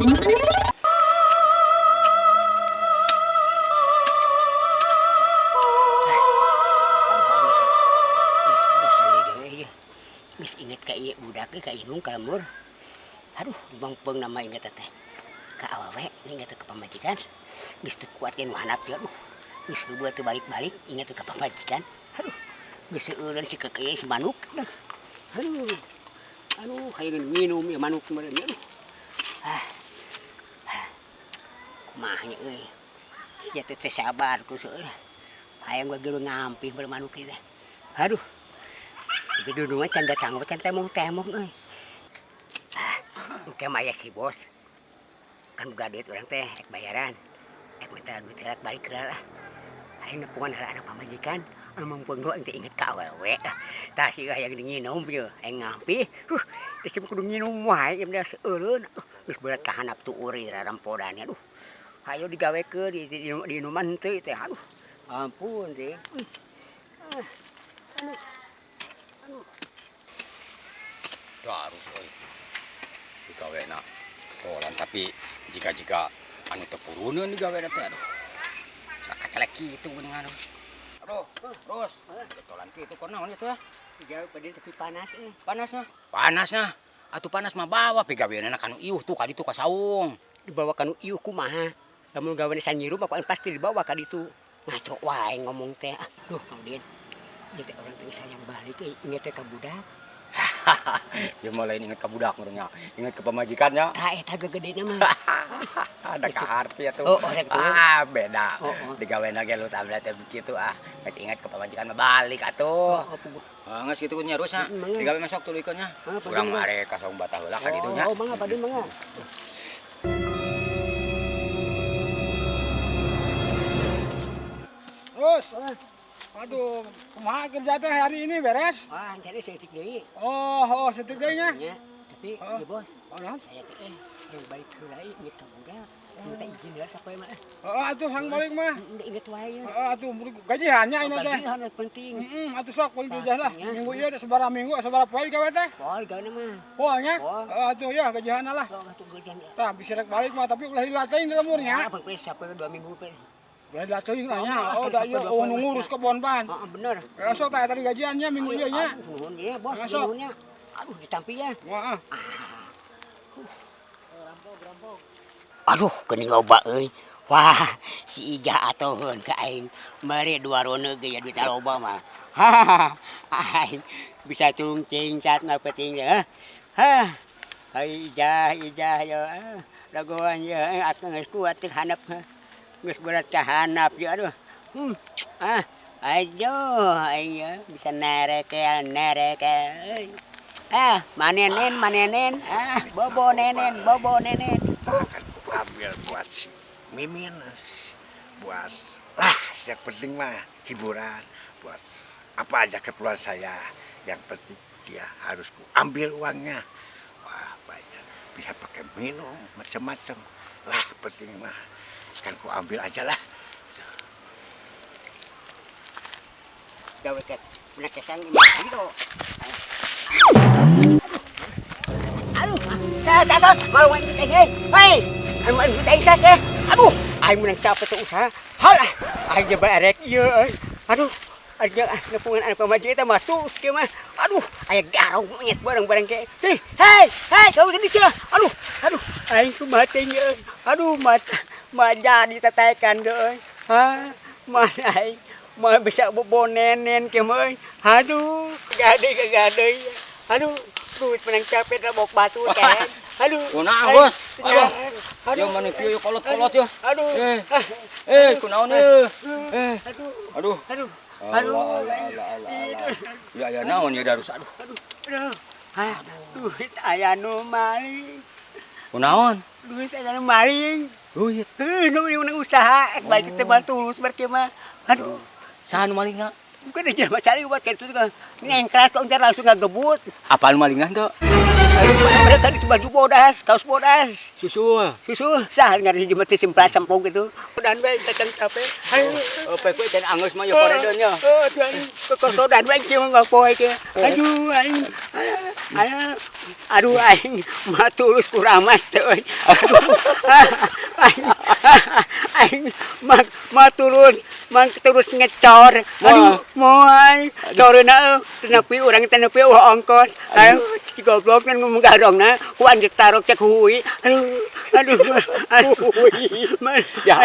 Geus inget ka ieu budak ka indung ka lembur. Aduh, mangpeung nama inget teh. Ka awewe inget ka pamajikan. Geus teu kuat ge nu handap teh, aduh. Geus heubeul teu balik-balik inget ka pamajikan. Aduh, geus seueureun si kekeuy si manuk. Aduh. Aduh, hayang minum ieu manuk meureun, aduh. Ah. Kumaha nya euy. Sia teh teu sabar ku seueur. Hayang we geura ngampih beureum manuk ieu teh. Aduh. Tapi dulu mah can datang, can temong-temong euy. Ah, engke mah aya si bos. Kan boga duit urang teh rek bayaran. Rek minta duit heula balik heula lah. Aing nepungan heula anak pamajikan, anu mangpeung aing teh inget ka awewe. Tah si hayang nginum ieu, aing ngampih. Huh, geus kudu nginum wae ieu mah seueureun. Geus berat ka handap tuur ieu rampodan, aduh. Hayo digawekeun di diinuman henteu teh, aduh. Ampun teh. Aduh. Aduh. Harus euy. Digawena tolan tapi jika-jika anu teu puruneun digawena teh, aduh. Sakecelek kitu geuning, aduh. Aduh, terus tolan kitu kunaon ieu teh? Digawe pada tapi panas euy. Panasna? Panasna. Atuh panas mah bawa pigaweanna kanu iuh tuh ka ditu ka saung. Dibawa kanu iuh kumaha? Lamun gawean sanyiru mah pasti dibawa ka ditu. Ngaco wae ngomong teh. Aduh, Mang Udin. Ieu teh orang teh sayang balik euy, inget teh ka budak. Ieu mah lain inget ka budak meureun nya, inget ka pamajikannya. Tah eta gegedena mah. Ada ka arti atuh. Oh, oh, gitu. Ah, beda. Oh, oh. Digawena ge lu tablet teh begitu ah. Geus inget ka pamajikan mah balik atuh. Oh, puguh. Ah, geus kitu nya rus nya. Mangga. Digawe masuk tuluykeun nya. Ah, padu Urang mah. mah arek ka saung batah heula ka ditu nya. Oh, mangga padu mangga. Terus. Aduh, kumaha kerja teh hari ini beres? Wah, jadi saeutik deui. Oh, oh, saeutik deui nya. Nya, tapi Oh. ieu bos. Oh, naon? Saya teh yang balik heula inget ka budak. Minta izin heula sapoe mah. Heeh, atuh hang balik mah. Udah inget wae ya. Heeh, atuh gajihannya ini teh. Gajihan yang penting. Heeh, atuh sok kudu jajan lah. Nya. Minggu ieu teh sabaraha minggu, sabaraha poe digawe teh? Poe gawe mah. Poe nya? Poe. Heeh, atuh ya gajihanna lah. Sok atuh gajihan. Tah bisa rek balik mah tapi ulah dilatih di lemurnya. Ah, bang sapoe 2 minggu pe. Ulah dilatih lah nya. Oh, Oh, da ieu sampai oh dua nu poe. ngurus kebon pan. Heeh, bener. Ya sok tah tadi gajiannya minggu ieu nya. Aduh, nuhun ya, bos, Masuk. nuhun nya. Aduh, ditampi ya. Wah, ah. Aduh, geuning loba euy. Wah, si Ijah atoheun ka aing. Mere 2 ronde ge ya duit loba mah. Hahaha. Aing bisa tulung cingcat ngapeting teh. Hah. Hai Ijah, Ijah ya. Dagoan ya, aku geus kuat teh handap. Geus berat ka handap ya, aduh. Ah, aduh, aing ya bisa nerekel, nerekel. Ah, manenen, manenen. Ah, bobo nenen, bobo nenen. Akan ku ambil buat si Mimin, buat lah yang penting mah hiburan, buat apa aja keperluan saya. Yang penting dia harus ku ambil uangnya. Wah, banyak. Bisa pakai minum macam-macam. Lah, penting mah kan ku ambil aja lah. Gawe ke punya kesang ini gitu. Aduh, saya saya malu main kita hei, hei, anu main kita isas eh. Aduh, aing menang capek tuh usaha. Halah, aing je barek ieu. Aduh, aing nepungan anu pamajikan eta mah tuh kieu mah. Aduh, aya garong monyet bareng-bareng ke. Hei, hei, hei, kau gede cah. Aduh, aduh, aing kumaha teh ieu. Aduh, mata mah jadi tetekan euy. Hah, mana aing mah bisa bobo nenen ke mah euy. Aduh, gade gade. Aduh, duit menang capek rabok batu teh. Aduh. Kunaon, Bos? Aduh. Aduh. Ya mana kieu kolot-kolot ya. Aduh. Kunaon euy? Aduh. Aduh. Aduh. Aduh. Allah, Allah, Allah, Allah. Ya ya naon ya Darus, aduh. Aduh. Aduh. Ah, duit aya nu maling. Kunaon? Duit aya nu maling. Duit. Heuh, nu menang usaha, ek balik teh bal tulus berarti mah. Aduh. Saha nu malingna? Bukan aja mah cari buat kayak itu kan. Nengkrat kok ntar langsung ngagebut. Apa nu malingna teu? Aduh, mereka tadi itu baju bodas, kaos bodas. Susul. Susu, sah ngarih jemut si simplas sempung gitu. Dan we datang capek. Aduh. Oh, pek we can anggeus mah ya koredeun nya. Oh, tuan, kekosodan we kieu mah poe kieu. Aduh, aing. Aduh, aduh, aing mah tulus kuramas teh euy. Aduh, aing aing mah mah tulus mah terus ngecor. Aduh, moal coreuna euy, nepi urang teh nepi euweuh ongkos. Aduh, si goblok kan ngomong garongna ku anjing tarok cek hui. Aduh, aduh, aduh. Ya.